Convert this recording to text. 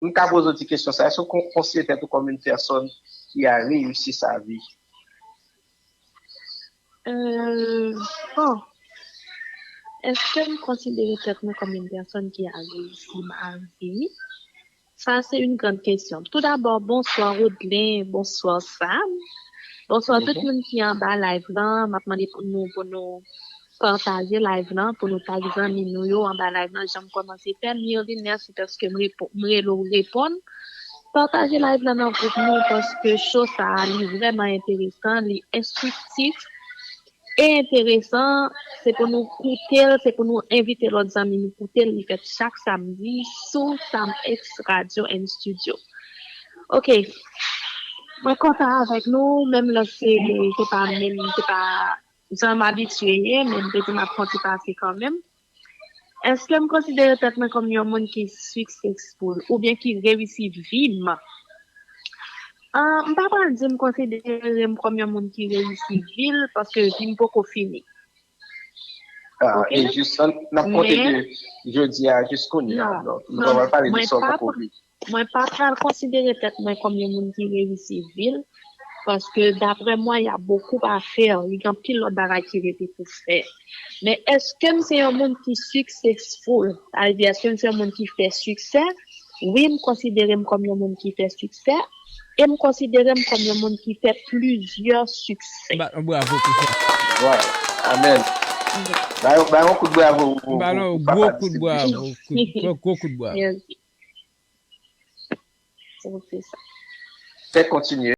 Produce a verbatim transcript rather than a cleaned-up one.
M ka poze w ti kesyon sa, èske w kon- konsidere tèt ou kòm yon pèsòn ki a reyisi sa vi? Euh, bon, èske m konsidere tèt mwen kòm yon pèsòn ki a reyisi ma vi? Sa se yon gran kesyon. Toudabò, bonswa Rodelin, bonswa Sam. Bonswa tout moun ki anba live lan. M ap mande pou nou pou nou pataje live lan, pou nou tag zanmi nou yo anba live lan. Jan m kòmanse fè, Mirline, mèsi paske m repo- m rele w reponn. Pataje live lan nan gwoup nou paske show sa a li vrèman enteresan, li enstriktif e enteresan. Se pou nou koute l, se pou nou envite lòt zanmi nou koute l. Li fèt chak samdi sou Sam X Radio and Studio. Ok, mwen kontan avèk nou, menm lè se se pa menm, se pa jan m abitye ye, men m te di m ap fè yon ti pase kanmenm. Èske m konsidere tèt mwen kòm yon moun ki successful oubyen ki reyisi vi m? Ah, m pa pral di m konsidere m kòm yon moun ki reyisi vi l, paske vi m poko fini. Ah, Ok. E jis, n n ap konte Men- de jodi a jis kounye a. Non, Donk, nou non, pa pral pale de mwen sa w pa poko pr- viv. Mwen pa pral konsidere tèt mwen kòm yon moun ki reyisi vi l, paske daprè mwen, y a beaucoup à faire, li gen anpil lòt bagay ki rete pou fè. Men èske m se yon moun ki successful? Sa vle di, èske m se yon moun ki fè siksè? Wi, m konsidere m kòm yon moun ki fè siksè, e m konsidere m kòm yon moun ki fè plizyè siksè. Ba- Bravo pou sa. Wow. Amen. Ba yon- ba yon kout bravo pou Ba pou- yon pou gwo papa kout Distribisyon. Bravo. Kout- Gwo gwo kout bravo. Yes. So, se sa. Fè kontinye.